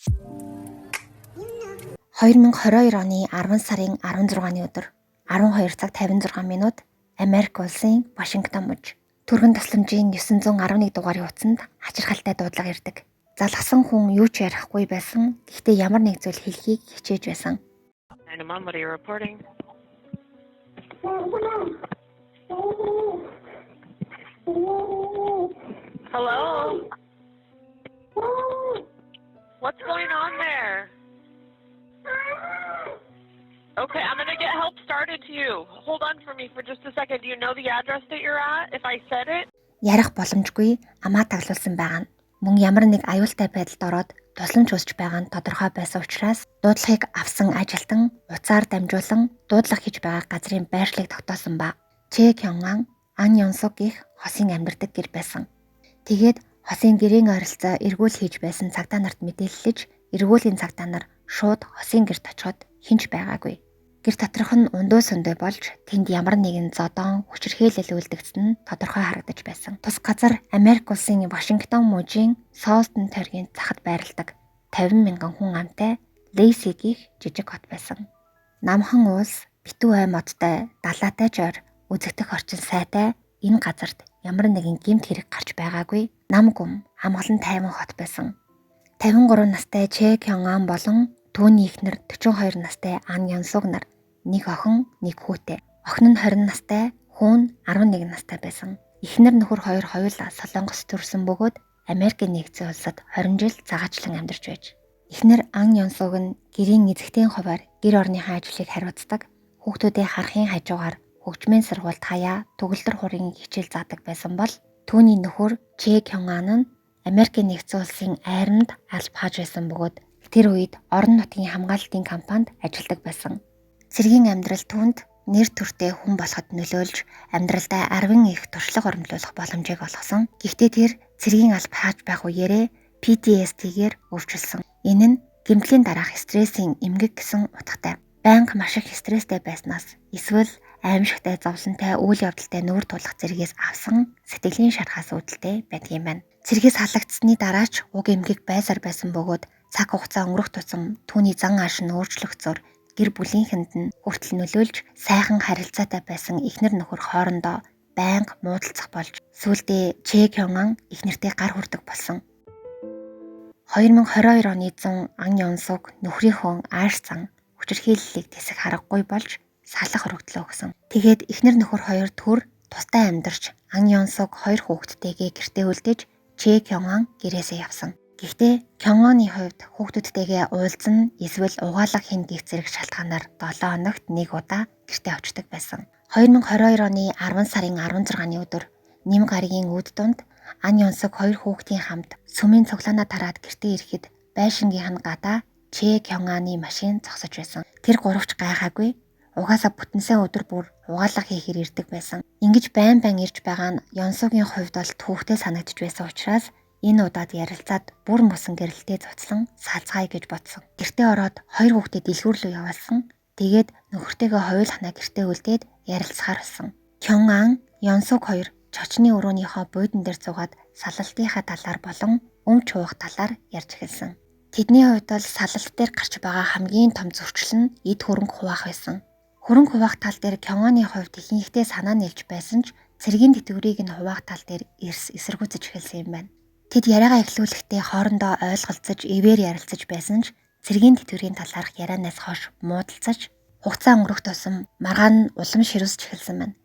2022 оны 10 сарын 16-ны өдөр 12 цаг 56 минут Америк улсын Вашингтон мужи. Түргэн тусламжийн 911 дугаарын утсанд хачирхалтай дуудлага ирдэг. Залгасан хүн юу ч ярихгүй байсан. Гэхдээ ямар нэг зүйл хэлэхийг хичээж байсан. 911, what are you reporting? Hello? What's going on there? Okay, I'm gonna get help started to you. Hold on for me for just a second. Do you know the address that you're at? If I said it? Ярих боломжгүй амаа таглуулсан байгаа нь мөн ямар нэг аюултай байдалд ороод тусламж хүсэж байгаа нь тодорхой байсан учраас дуудлагыг авсан ажилтан утсаар дамжуулан дуудлага хийж байгаа газрын байршлыг тогтоосон ба. Чэ Кёнган Ан Ёнсуг гэх хосын амьдардаг гэр байсан. Тэгээд хосын гэрийн ойролцоо эргүүл хийж байсан цагдаа нарт мэдээллэж эргүүлийн цагдаа нар шууд хосын гэрт очиход хэн ч байгаагүй. Гэр доторх нь ундуу сундуй болж тэнд ямар нэгэн зодон хүчирхийлэл үлдэгдсэн нь тодорхой харагдаж байсан. Тус газар Америк улсын Вашингтон мужийн Солтон тойргийн цахад байрладаг 50 мянган хүн амтай Лейси гэх жижиг хот байсан. Намхан уулс, битүү ой модтой, далаатай жор, үзэгдэх орчин сайтай энэ газарт ямар нэгэн гэмт хэрэг гарч байгаагүй. Нам гүм амгалан тайван хот байсан. 53 настай Чэ Кёнган болон түүний эхнэр 42 настай Ан Янсуг нар нэг охин, нэг хүүтэй. Охин нь 20 настай, хүү нь 11 настай байсан. Эхнэр нөхөр хоёр хоёулаа Солонгост төрсэн бөгөөд Америкийн нэгдсэн улсад 20 жил цагаачлан амьдарч байж. Эхнэр Ан Янсуг нь гэрийн эзэгтийн хувиар гэр орныхаа ажлыг хариуцдаг. Хүүхдүүдээ харахын хажуугаар хөгжмийн сургуульд хаяа төгөлдөр хуурын хичээл заадаг байсан бол түүний нөхөр Чэ Кёнган нь Америкийн нэгдсэн улсын айрамд алба хааж байсан бөгөөд тэр үед орон нутгийн хамгаалалтын компанид ажилладаг байсан. Цэргийн амьдрал түүнд нэр төртэй хүн болоход нөлөөлж амьдралдаа арвин их туршлага урамлуулах боломжийг олгосон. Гэхдээ тэр цэргийн алба хааж байх үеэрээ PTSD-гээр өвчлсөн. Энэ нь гэмтлийн дараах стрессийн эмгэг гэсэн утгатай. Байнга маш их стресстэй байснаас эсвэл аимшигтай зовлонтой үйл явдалтай нүүр тулах зэргээс авсан сэтгэлийн шархаас үүдэлтэй байдаг юм байна. Цэргээс халагдсаны дараа ч уг эмгэг байсаар байсан бөгөөд цаг хугацаа өнгөрөх тусам түүний зан ааш нь өөрчлөгдсөөр гэр бүлийнхэнд нь хүртэл нөлөөлж сайхан харилцаатай байсан эхнэр нөхөр хоорондоо байнга муудалцах болж сүүлдээ Чэ Кёнган эхнэртэй гар хүрдэг болсон. 2022 оны 100 Ан Ёнсуг нөхрийнхөө ааш зан хүчирхийллийг тэсэх аргагүй болж салах өргөдлөө өгсөн. Тэгээд эхнэр нөхөр хоёр төр тустай амьдарч Ан Ёнсуг хоёр хүүхэдтэйгээ гэртээ үлдээж Чэ Кёнган гэрээсээ явсан. Гэхдээ Кёнганы хувьд хүүхдүүдтэйгээ уулзсан эсвэл угаалга хийнэ гэх зэрэг шалтгаанаар 7 хоногт нэг удаа гэртээ очдог байсан. 2022 оны 10 сарын 16-ны өдөр Нэм гарагийн үд дунд Ан Ёнсуг хоёр хүүхдийн хамт сүмийн цуглаанаа тараад гэртээ ирэхэд байшингийнх нь гадаа Чэ Кёнганы машин зогсож байсан. Тэр гуравч гайхаагүй. Угаасаа бүтэнсэн өдөр бүр угаалга хийхээр ирдэг байсан. Ингэж байн байн ирж байгаа нь Ёнсугийн хувьд бол түүхтэй санагдаж байсан учраас энэ удаад ярилцаад бүр мөсөн гэрэлтэй цуцлан салцгаая гэж бодсон. Гэртээ ороод хоёр хүүхдээ дэлгүүр рүү явуулсан. Тэгээд нөхөртэйгээ хоёулахнаа гэртээ үлдээд ярилцахаар болсон. Кёнган, Ёнсуг хоёр чочны өрөөнийхөө буудан дээр зугаад салалтынхаа талаар болон өмч уух талаар ярьж эхэлсэн. Тэдний хувьд бол салалт дээр гарч байгаа хамгийн том зөрчил нь эд хөрөнгө хуваах байсан. Хөрөнгө хуваах тал дээр Кёнганы хувьд ихэнхдээ санаа нийлж байсан ч цэргийн тэтгэврийг нь хуваах тал дээр эрс эсэргүүцэж эхэлсэн юм байна. Тэд яриагаа эхлүүлэхдээ хоорондоо ойлголцож, ивээр ярилцаж байсан ч цэргийн тэтгэврийн талаарх ярианаас хойш муудалцаж, хугацаа өнгөрөх тусам маргаан нь улам ширүүсч эхэлсэн байна.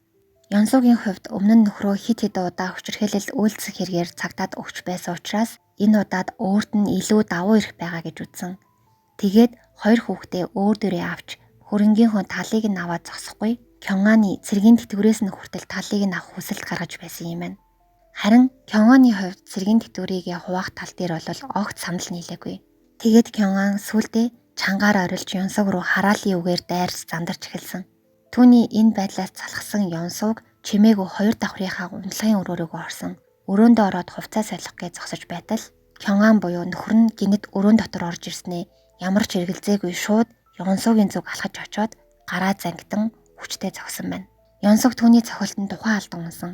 Ёнсугийн хувьд өмнө нь нөхрөө хэд хэдэн удаа хүчирхийлэл үйлдэх хэрэгээр цагдаад өгч байсан учраас энэ удаад өөрт нь илүү давуу эрх байгаа гэж үзсэн. Тэгээд хоёр хүүхдээ өөр дөрөө авч хөрөнгийнхөө талыг нь аваад зогсохгүй Кёнганы цэргийн тэтгэврээс нь хүртэл талыг нь авах хүсэлт гаргаж байсан юм байна. Харин Кёнганы хувьд цэргийн тэтгэврийг хуваах тал дээр бол огт санал нийлээгүй. Тэгээд Кёнган сүүлдээ чангаар орилж Ёнсуг руу хараалын үгээр дайрч зандарч эхэлсэн. Түүний энэ байдлаас залхсан Ёнсуг чимээгүй хоёр давхрынхаа унтлагын өрөөрөөгөө орсон. Өрөөндөө ороод хувцас солих гэж зогсож байтал Кёнган буюу нөхөр нь гинэт өрөөн дотор орж ирснээ ямар ч эргэлзээгүй шууд Ёнсугийн зүг алхаж очоод гараа зангидан хүчтэй зогсон байна. Ёнсуг түүний цохилтод тухайн алдан унсан.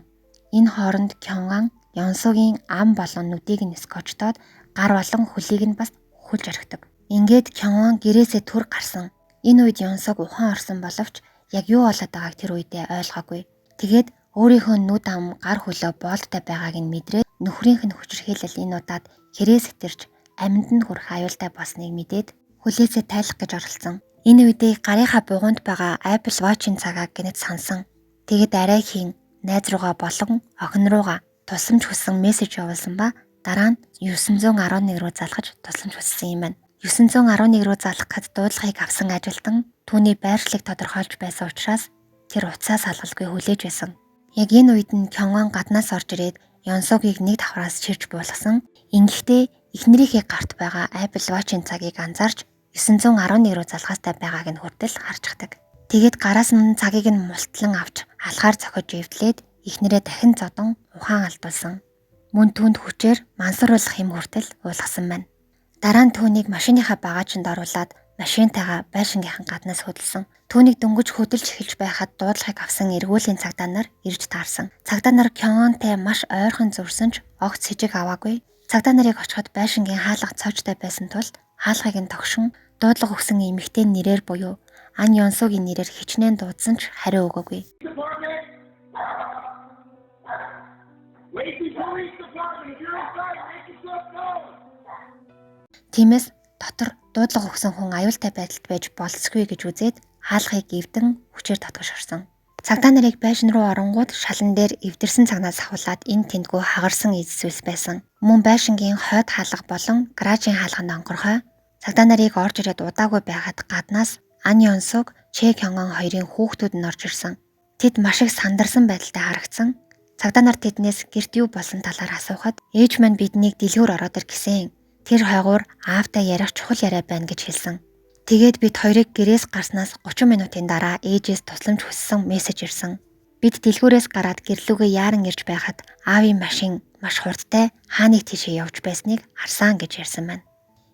Энэ хооронд Кёнган Ёнсугийн ам болон нүдийг нь скотчтоод гар болон хөлийг нь бас хөлж орхидог. Ингээд Кёнгон гэрээсээ түр гарсан. Энэ үед Ёнсог ухаан орсон боловч яг юу болоод байгааг тэр үедээ ойлгоогүй. Тэгээд өөрийнхөө нүд ам гар хөлөө боолдтой байгааг нь мэдрээд нөхрийнх нь хүчирхийлэл энэ удаад хэрээ сэтэрч амьд нь хүрэх аюултай болсныг мэдээд хүлээсээ тайлах гэж оролцсон. Энэ үедээ гарынхаа бугуйнд байгаа Apple Watch-ын цагааг гэнэт сансан. Тэгээд арай хийн найз руугаа болон охин руугаа тусламж хүссэн мессеж явуулсан ба дараа нь 911 руу залгаж тусламж хүссэн юм байна. 911 руу залгахад дуудлагыг авсан ажилтан түүний байршлыг тодорхойлж байсан учраас тэр утсаа салгалгүй хүлээж байсан. Яг энэ үед нь Кёнгон гаднаас орж ирээд Ёнсогийг нэг давхраас чирч буулгасан. Ингэхдээ эхнэрийнхээ гарт байгаа Apple Watch-ын цагийг анзаарч 911 руу залгаастай байгааг нь хүртэл харчихдаг. Тэгээд гараас нь цагийг нь мултлан авч алхаар зохиж эвдлээд эхнэрээ дахин зодон ухаан алдуулсан. Мөн түүнд хүчээр мансууруулах юм хүртэл уулгасан байна. Дараа нь түүнийг машиныхаа багаажинд оруулаад машинтайгаа байшингийнхан гаднаас хөдөлсөн. Түүнийг дөнгөж хөдөлж эхэлж байхад дуудлагыг авсан эргүүлийн цагдаа нар ирж таарсан. Цагдаа нар Кёнонтай маш ойрхон зурсан ч огт сэжиг аваагүй. Цагдаа нарыг очиход байшингийн хаалга цоожтой байсан тул хаалгыг нь тогшин дуудлага өгсөн эмэгтэй нэрээр буюу Ан Ёнсугийн нэрээр хичнээн дуудсан ч хариу өгөөгүй. Department. Lacey Police Department, if you're inside, make yourself known. Тиймээс дотор дуудлага өгсөн хүн аюултай байдалд байж болзошгүй гэж үзээд хаалгыг эвдэн хүчээр татгаш орсон. Цагдаа нарыг байшин руу оронгууд шалан дээр эвдэрсэн цагнаас ахуулаад энэ тэндгүү хагарсан эз зүйлс байсан. Мөн байшингийн хойд хаалга болон гаражийн хаалганд онгорхой. Цагдаа нарыг орж ирээд удаагүй байхад гаднаас Ан Ёнсуг, Чэ Кёнгон хоёрын хүүхдүүд нь орж ирсэн. Тэд маш их сандарсан байдалтай харагдсан. Цагдаа нар тэднээс гэрт юу болсон талаар асуухад ээж маань биднийг дэлгүүр ороод ир гэсэн. Тэр хойгуур аавтай ярих чухал яриа байна гэж хэлсэн. Тэгээд бид хоёрыг гэрээс гарснаас 30 минутын дараа ээжээс тусламж хүссэн мессеж ирсэн. Бид дэлгүүрээс гараад гэрлүүгээ яаран ирж байхад аавын машин маш хурдтай хааныг тийшээ явж байсныг харсан гэж ярьсан байна.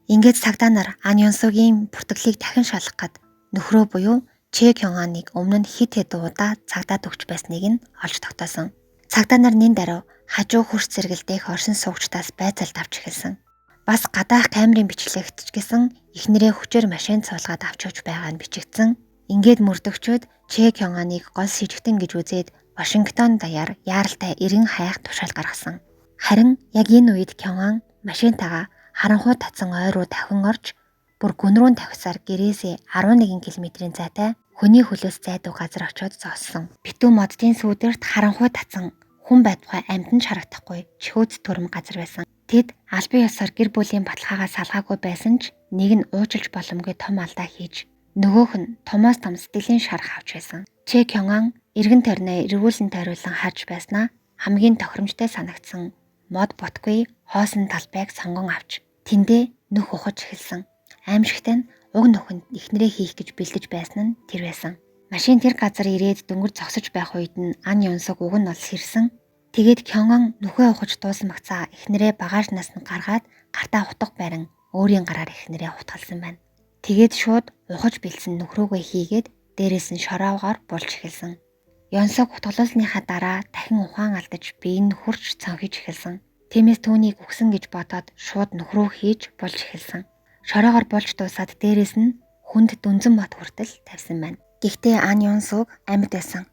Ингээд цагдаа нар Ан Юнсугийн бүртгэлийг дахин шалгах гээд нөхрөө буюу Чэ Кёнганыг өмнө нь хэд хэдэн удаа цагдаад өгч байсныг нь олж тогтоосон. Цагдаа нар нэн даруй хажуу хөрс зэрэгэлдэх оршин суугчдаас байцаалт авч эхэлсэн. Бас гадаах камерын бичлэгт ч гэсэн эхнэрээ хүчээр машинд суулгаад авч явж байгаа нь бичигдсэн. Ингээд мөрдөгчөөд Чэ Кёнганыг гол сэжигтэн гэж үзээд Вашингтон даяар яаралтай эргэн хайх тушаал гаргасан. Харин яг энэ үед Кёнган машинтайгаа харанхуй татсан ой руу давхин орж бүр гүн рүү тавхисаар гэрээсээ 11 км-ийн зайтай хөний хөлөөс зайдуу газар очиод зогссон. Битүү моддын сүүдэрт харанхуй татсан хүн байтугай амьд нь ч харагдахгүй чихөөц төрөм газар байсан. Тэд албан ёсоор гэр бүлийн баталгаагаа салгаагүй байсан ч нэг нь уучлж боломгүй том алдаа хийж нөгөөх нь томоос том сэтгэлийн шарах авч байсан. Чэ Кёнган эргэн тойрноо эргүүлэн тойруулан харж байснаа хамгийн тохиромжтой санагдсан мод ботгүй хоосон талбайг сонгон авч тэндээ нүх ухаж эхэлсэн. Аимшигтай нь уг нүхэнд эхнэрээ хийх гэж бэлдэж байсан нь тэр байсан. Машин тэр газар ирээд дөнгөж зогсож байх үед нь Ан Юнсуг уг нь бол сэрсэн. Тэгээд Кёнгон нүхээ ухаж дуусмагцаа эхнэрээ багажнаас нь гаргаад гартаа хутга барин өөрийн гараар эхнэрээ хутгалсан байна. Тэгээд шууд ухаж бэлдсэн нүх рүүгээ хийгээд дээрээс нь шороогоор булж эхэлсэн. Ёнсог хутгалуулсныхаа дараа дахин ухаан алдаж бие нь хурж цонхиж эхэлсэн. Тиймээс түүнийг үхсэн гэж бодоод шууд нүх рүү хийж булж эхэлсэн. Шороогоор булж дуусаад дээрээс нь хүнд дүнзэн мод хүртэл тавьсан байна. Гэхдээ Ан Юнсуг амьд байсан.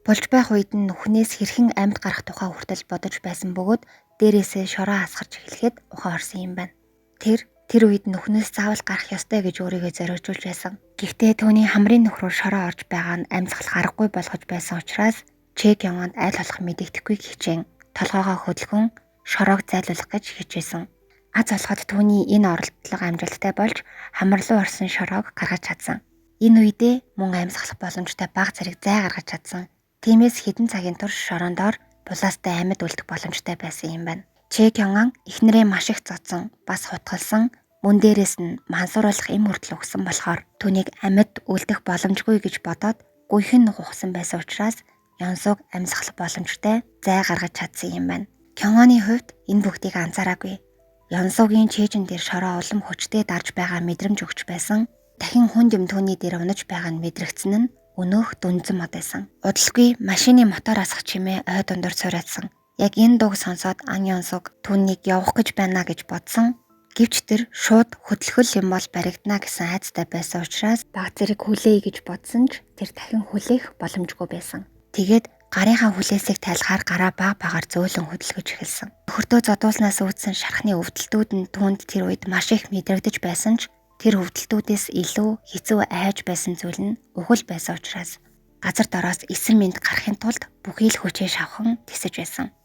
Булж байх үед нь нүхнээс хэрхэн амьд гарах тухай хүртэл бодож байсан бөгөөд дээрээсээ шороо асгарч эхлэхэд ухаан орсон юм байна. Тэр үед нүхнээс заавал гарах ёстой гэж өөрийгөө зориулж байсан. Гэхдээ түүний хамрын нүх рүү шороо орж байгаа нь амьсгалах аргагүй болгож байсан учраас Чэ Кёнгонд аль болох мэдэгдэхгүй хичээн толгоогоо хөдөлгөн шороог зайлуулах гэж хичээсэн. Аз олоход түүний энэ оролдлого амжилттай болж хамар руу орсон шороог гаргаж чадсан. Энэ үедээ мөн амьсгалах боломжтой бага зэрэг зай гаргаж чадсан. Тиймээс хэдэн цагийн турш шороон доор булаастай амьд үлдэх боломжтой байсан юм байна. Чэ Кёнган эхнэрээ маш их зодсон, бас хутгалсан, мөн дээрээс нь мансууруулах эм хүртэл өгсөн болохоор түүнийг амьд үлдэх боломжгүй гэж бодоод гүйхэн нүх ухсан байсан учраас Ёнсуг амьсгалах боломжтой зай гаргаж чадсан юм байна. Кёнганы хувьд энэ бүгдийг анзаараагүй. Ёнсугийн чэйжин дээр шороо улам хүчтэй дарж байгаа мэдрэмж өгч байсан. Дахин хүнд юм түүний дээр унаж байгаа нь мэдрэгдсэн нь өнөөх дүнзэн мод байсан. Удалгүй машины мотор асах чимээ ой дундуур цураадсан. Яг энэ дууг сонсоод Ан Ёнсуг түүнийг явах гэж байна гэж бодсон. Гэвч тэр шууд хөдөлгөл юм бол баригдана гэсэн айдастай байсан учраас баг зэрэг хүлээе гэж бодсон ч тэр дахин хүлээх боломжгүй байсан. Тэгээд гарынхаа хүлээсийг тайлахаар гараа баг багаар зөөлөн хөдөлгөж эхэлсэн. Нөхөртөө зодуулснаас үүдсэн шархны өвдөлтүүд нь түүнд тэр үед маш их мэдрэгдэж байсан ч тэр өвдөлтүүдээс илүү хэцүү айж байсан зүйл нь үхэл байсан учраас газар дороос 9 минут гарахын тулд бүхий л хүчээ шавхан тэсэж байсан.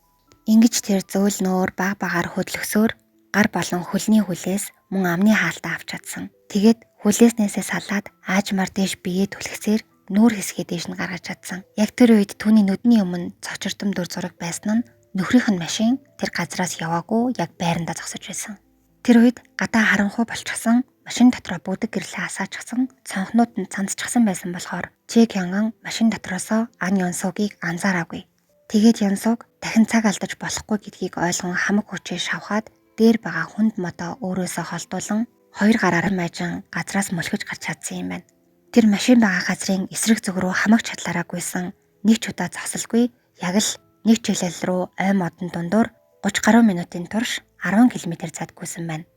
Ингэж тэр зөөлнөөр баг багаар хөдлөсөөр гар болон хөлний хүлээс мөн амны хаалтаа авч чадсан. Тэгээд хүлээснээсээ салаад аажмаар дээш биеэ түлхсээр нүүр хэсгээ дээш нь гаргаж чадсан. Яг тэр үед түүний нүдний өмнө цочирдом дүр зураг байсан нь нөхрийнх нь машин тэр газраас яваагүй яг байрандаа зогсож байсан. Тэр үед гадаа харанхуй болчихсон, машин дотроо бүдэг гэрлээ асаачихсан, цонхнууд нь цандчихсан байсан болохоор Чэ Кёнгон машин дотроосоо Ан Ёнсугийг анзаараагүй. Тэгээд Ёнсуг дахин цаг алдаж болохгүй гэдгийг ойлгон хамаг хүчээ шавхаад дээр байгаа хүнд модоо өөрөөсөө холдуулан хоёр гараар майжин газраас мөлхөж гарч чадсан юм байна. Тэр машин байгаа газрын эсрэг зүг рүү хамаг чадлаараа гүйсэн, нэг ч удаа зогсолгүй яг л нэг чиглэл рүү ой модон дундуур 30 гаруй минутын турш 10 км зайд гүйсэн байна.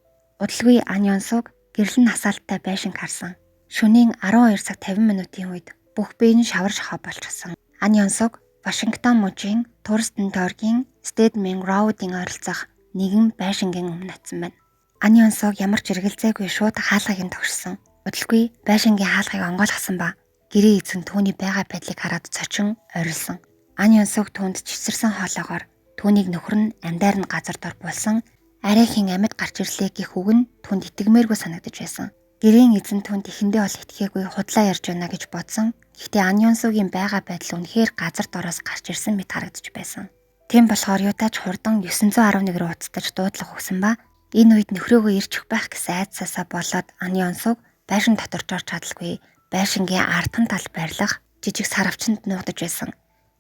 Удалгүй Ан Ёнсуг гэрэл нь асаалттай байшинг харсан. Шөнийн 12 цаг 50 минутын үед бүх бие нь шавар шахаа болчихсон. Ан Ёнсуг Вашингтон мужийн Турстон Торгийн Стедмен Роудын ойролцоох нэгэн байшингийн өмнө очсон байна. Ан Ёнсуг ямар ч эргэлзээгүй шууд хаалгыг нь тогшсон. Удалгүй байшингийн хаалгыг онгойлгосон ба гэрээ эзэн түүний байгаа байдлыг хараад цочин орилсон. Ан Ёнсуг түүнд чичирсэн хоолоогоор түүнийг нөхөр нь амьдаар нь газар дор булсан, арайхийн амьд гарч ирлээ гэх үг нь түүнд итгэмээргүй санагдаж байсан. Гэрийн эзэн түүнд эхэндээ бол итгээгүй худлаа ярьж байна гэж бодсон. Гэхдээ Ан Ёнсугийн байгаа байдал үнэхээр газар дороос гарч ирсэн мэт харагдаж байсан. Тийм болохоор юутаач хурдан 911 рүү уцтаж дуудлага өгсөн ба энэ үед нөхрөөгөө ирчих байх гэсэн айдсаасаа болоод Ан Ёнсуг байшин дотор орж чадалгүй байшингийн ардхан тал байрлах жижиг сарвчанд нуугдаж байсан.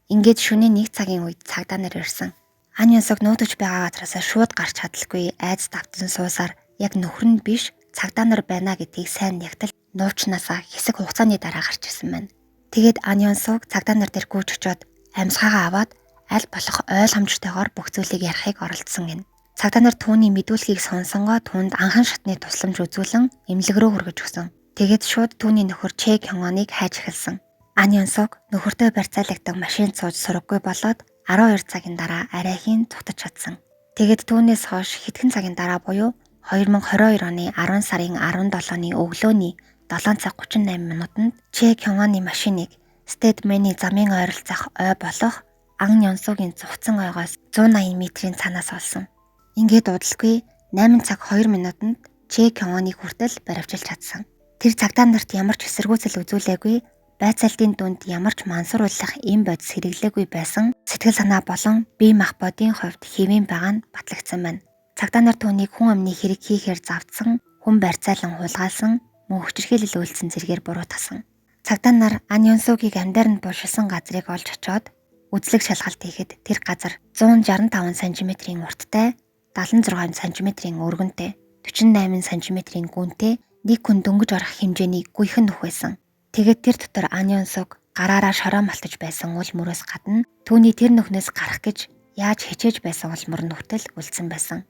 Ингээд шөнийн 1 цагийн үед цагдаа нар ирсэн. Ан Ёнсуг нуугдаж байгаа газраасаа шууд гарч чадалгүй айдас давтан суусаар яг нөхөр нь биш цагдаа нар байна гэдгийг сайн нягтал нуучнаасаа хэсэг хугацааны дараа гарч ирсэн байна. Тэгээд Ан Ёнсуг цагдаа нар дээр гүйж очиод амьсгаагаа аваад аль болох ойлгомжтойгоор бүх зүйлийг ярихыг оролдсон гин. Цагдаа нар түүний мэдүүлгийг сонсонгоо түүнд анхан шатны тусламж үзүүлэн эмнэлэг рүү хүргэж өгсөн. Тэгээд шууд түүний нөхөр Чэ Кёнгоныг хайж эхэлсэн. Ан Ёнсуг нөхөртөө барьцаалагдсан машинд сууж сураггүй болоод 12 цагийн дараа арайхийн цухтаж чадсан. Тэгээд түүнээс хойш хэдхэн цагийн дараа буюу 2022 оны 10 сарын 17-ны өглөөний 7 цаг 38 минутанд Чэ Кёнгоны машиныг Стедмэний замын ойролцоох ой болох Ан Ёнсугийн зугтсан ойгоос 180 метрийн цаанаас олсон. Ингээд удалгүй 8 цаг 2 минутанд Чэ Кёнгоныг хүртэл баривчилж чадсан. Тэр цагдаа нарт ямар ч эсэргүүцэл үзүүлээгүй, байцаалтын дүнд ямар ч мансууруулах эм бодис хэрэглээгүй байсан сэтгэл санаа болон бие махбодын хувьд хэвийн байгаа нь батлагдсан байна. Цагдаа нар түүнийг хүн амны хэрэг хийхээр завдсан, хүн барьцаалан хулгайлсан, мөн хүчирхийлэл үйлдсэн зэргээр буруутгасан. Цагдаа нар Ан Ёнсугийг амьдаар нь булшилсан газрыг олж очиод үзлэг шалгалт хийхэд тэр газар 165 см-ийн урттай, 76 см-ийн өргөнтэй, 48 см-ийн гүнтэй нэг хүн дөнгөж орох хэмжээний гүйхэн нүх байсан. Тэгээд тэр дотор Ан Ёнсуг гараараа шороо малтаж байсан үл мөрөөс гадна түүний тэр нүхнээс гарах гэж яаж хичээж байсан ул мөр нь хүртэл үлдсэн байсан.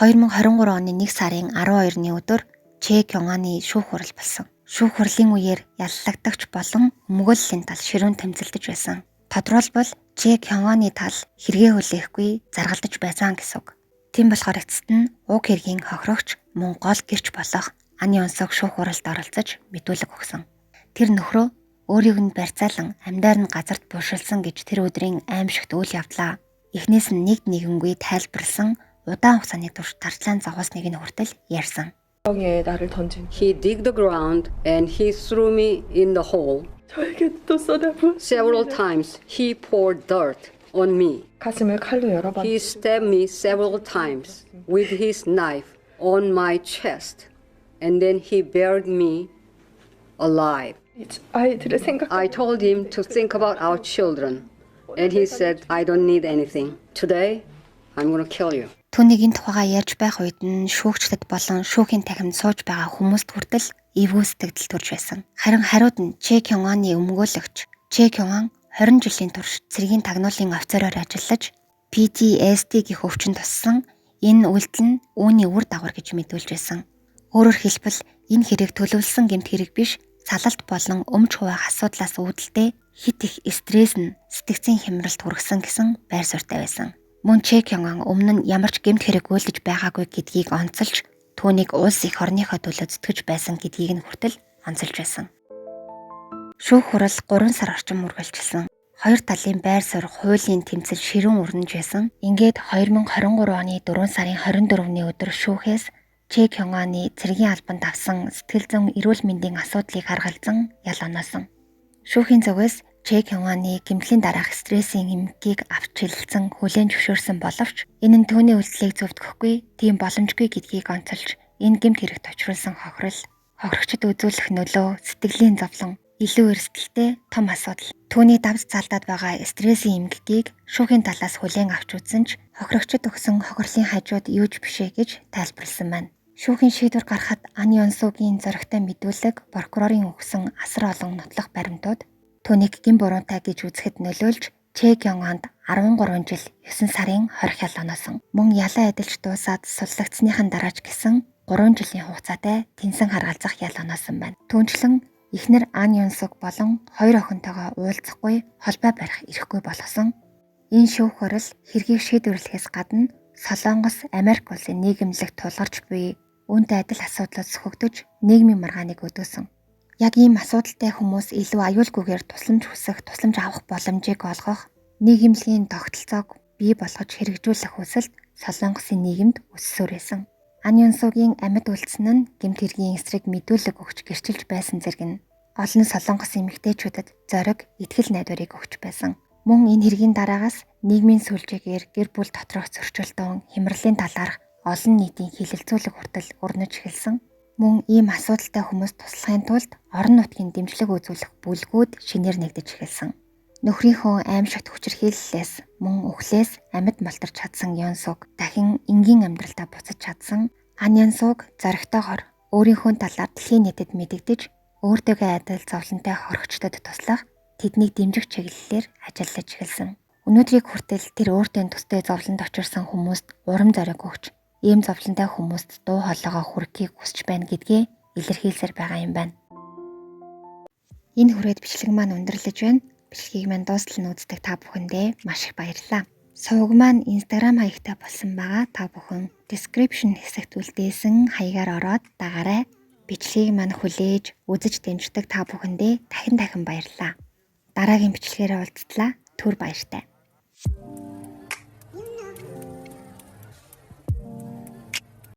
2023 оны 1 сарын 12-ны өдөр Чэ Кёнганы шүүх хурал болсон. Шүүх хурлын үеэр яллагдагч болон өмгөөллийн тал ширүүн тэмцэлдэж байсан. Тодорхойлбол Чэ Кёнганы тал хэрэгээ хүлээхгүй заргалдаж байсан гэсэн үг. Тийм болохоор эцэст нь уг хэргийн хохирогч мөн гол гэрч болох Ан Ёнсуг шүүх хуралд оролцож мэдүүлэг өгсөн. Тэр нөхрөө өөрийг нь барьцаалан амьдаар нь газарт буушилсан гэж тэр өдрийн аимшигт үйл явдлаа эхнээс нь нэг нэгэнгүй тайлбарлсан удаан хугацааны турш тарчлаан зогсоосныг нь хүртэл ярьсан. 에 나를 던진 He dig the ground and he threw me in the hole. 저에게 또 쏟아부은 Several times he poured dirt on me. 가슴을 칼로 여러 번 He stabbed me several times with his knife on my chest, and then he buried me alive. 아이들을 생각 I told him to think about our children, and he said, I don't need anything. Today, I'm going to kill you. Түүнийг энэ тухайгаа ярьж байх үед нь шүүгчдэд болон шүүхийн танхимд сууж байгаа хүмүүст хүртэл эвгүй сэтгэгдэл төрж байсан. Харин хариуд нь Чэ Кёнганы өмгөөлөгч Чэ Кёнган 20 жилийн турш цэргийн тагнуулын офицероор ажиллаж PTSD гэх өвчин туссан Энэ үйлдэл нь үүний үр дагавар гэж мэдүүлж байсан. Өөрөөр хэлбэл энэ хэрэг төлөвлөсөн гэмт хэрэг биш, салалт болон өмч хуваах асуудлаас үүдэлтэй хит их стресс нь сэтгцийн хямралд хүргэсэн гэсэн байр суурьтай байсан. Мөн Чэ Кён Ан өмнө нь ямар ч гэмт хэрэг үйлдэж байгаагүй гэдгийг онцолж, түүнийг улс эх орныхоо төлөө зүтгэж байсан гэдгийг нь хүртэл онцолж байсан. Шүүх хурал 3 сар орчим үргэлжилсэн. Хоёр талын байр суурь хуулийн тэмцэл ширүүн өрнөж байсан. Ингээд 2023 оны 4 сарын 24-ний өдөр шүүхээс Чэ Кён Аны цэргийн албанд авсан сэтгэл зүйн эрүүл мэндийн асуудлыг харгалзан ял оноосон. Шүүхийн зүгээс Чэ Кён Аны гэмтлийн дараах стрессийн эмгэгийг авч чиглэлсэн хүлээн зөвшөөрсөн боловч энэ нь түүний үйлдэлийг зөвтгөхгүй, тийм боломжгүй гэдгийг онцолж энэ гэмт хэрэгт учруулсан хохирол, хохирогчд үзүүлэх нөлөө, сэтгэлийн зовлон илүү эрсдэлтэй том асуудал. Түүний давж залдаад байгаа стрессийн эмгэгийг шүүхийн талаас хүлээн авч үзсэн ч хохирогчд өгсөн хохирлын хажууд юу ч биш ээ гэж тайлбарласан байна. Шүүхийн шийдвэр гаргахад Ан Ёнсугийн зоригтой мэдүүлэг, прокурорын өгсөн асар олон нотлох баримтууд түүнийг гэм буруйтай гэж үзэхэд нөлөөлж Чэ Кён Анд 13 жил 9 сарын хорих ял оноосон. Мөн ялаа эдэлж дуусаад суллагдсныхан дараа ч гэсэн 3 жилийн хугацаатай тэнсэн харгалзах ял оноосон байна. Түүнчлэн эхнэр Ан Юнсуг болон хоёр охинтойгоо уулзахгүй, холбоо барих эрхгүй болгосон. Энэ шүүх хурал хэргийг шийдвэрлэхээс гадна Солонгос Америк улсын нийгэмлэг тулгарч буй үүнтэй адил асуудлууд сөхөгдөж нийгмийн маргааныг өдөөсөн. Яг ийм асуудалтай хүмүүс илүү аюулгүйгээр тусламж хүсэх, тусламж авах боломжийг олгох, нийгэмлэгийн тогтолцоог бий болгож хэрэгжүүлэх хүсэлт Солонгосын нийгэмд өссөөр байсан. Ан Юнсугийн амьд үлдсэн нь гэмт хэргийн эсрэг мэдүүлэг өгч гэрчилж байсан зэрэг нь олон Солонгос эмэгтэйчүүдэд зориг, итгэл найдварыг өгч байсан. Мөн энэ хэргийн дараагаас нийгмийн сүлжээгээр гэр бүл доторх зөрчилдөөн, хямралын талаарх олон нийтийн хилэлцүүлэг хүртэл өрнөж эхэлсэн. Мөн ийм асуудалтай хүмүүст туслахын тулд орон нутгийн дэмжлэг үзүүлэх бүлгүүд шинээр нэгдэж эхэлсэн. Нөхрийнхөө аимшигт хүчирхийллээс мөн үхлээс амьд малтарч чадсан Ёнсуг дахин энгийн амьдралдаа буцаж чадсан. Ан Ёнсуг зоригтойгоор өөрийнхөө талаар дэлхийн нийтэд мэдэгдэж, өөртөөгөө адил зовлонтой хорогчдод туслах, тэднийг дэмжих чиглэлээр ажиллаж эхэлсэн. Өнөөдрийг хүртэл тэр өөртөө төстэй зовлонд очирсан хүмүүст урам зориг өгч, ийм зовлонтой хүмүүст дуу хоолойгоо хүргэхийг хүсэж байна гэдгээ илэрхийлсээр байгаа юм байна. Энэ хүрээд бичлэг маань өндөрлөж байна. Бичлэгийг маань дуустал нь үздэг та бүхэндээ маш их баярлалаа. Суваг маань Instagram хаягтай болсон байгаа. Та бүхэн description хэсэгт үлдээсэн хаягаар ороод дагаарай. Бичлэгийг маань хүлээж, үзэж дэмждэг та бүхэндээ дахин дахин баярлалаа. Дараагийн бичлэгээрээ уулзтлаа. Түр баяртай.